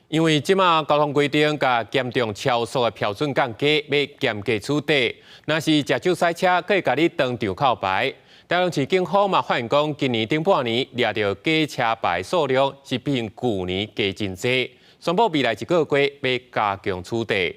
因為這馬交通規定共嚴重超速的標準降低，欲嚴格取締。若是食酒駛車，閣會共你當場扣牌。台中市警方嘛發現講，今年頂半年掠著假車牌數量是比舊年加真濟，宣布未來一個月欲加強取締。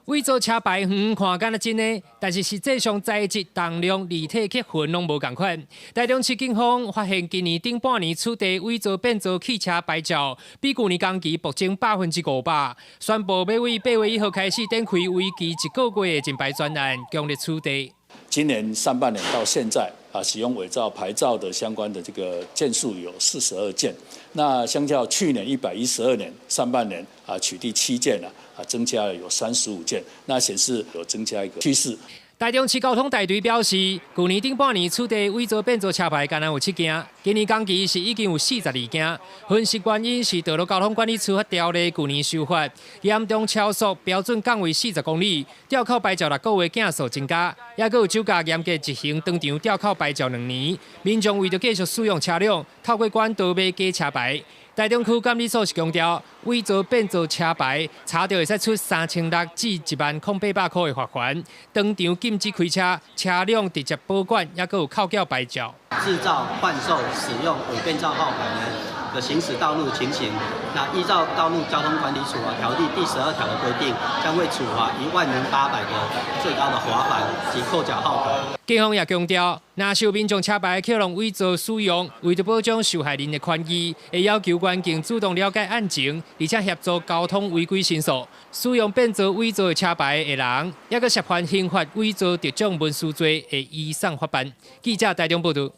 偽造車牌遠看敢若真的，但是實際上材質、重量、字體刻痕攏無仝款。台中市警方發現今年頂半年取締偽造變造汽車牌照，比舊年同期暴增500%。宣布欲對8月1號開始展開為期一個月的禁牌專案，強力取締。今年上半年到現在啊，使用偽造牌照的相關的這個件數有42件，那相較去年112年上半年啊，取締7件了，啊，增加了有35件，那顯示有增加一個趨勢。台中市交通大隊表示，舊年頂半年取締偽造變造車牌，干焦有7件，今年同期是已經有42件。分析原因是道路交通管理處罰條例舊年修法，嚴重超速標準降為40公里，吊扣牌照6個月件數增加，抑閣有酒駕嚴格執行當場吊扣牌照2年。民眾為著繼續使用車輛，透過管道買假車牌。台中區監理所是強調，偽造變造車牌查著會使處3600至1萬零800箍的罰鍰，當場禁止開車，車輛直接保管，抑閣有扣繳牌照。製造、販售、使用偽變造號牌呢的行駛道路情形，那依照《道路交通管理處罰條例》第12條的規定，將會處罰10,800的最高的罰款及扣繳號牌。警方也強調，若是有民眾車牌去予偽造使用，為著保障受害人的權益，會要求員警主動了解案情，而且協助交通違規申訴。使用變造偽造的車牌的人，抑閣涉犯刑法偽造特種文書罪，會移送法辦。記者台中報導。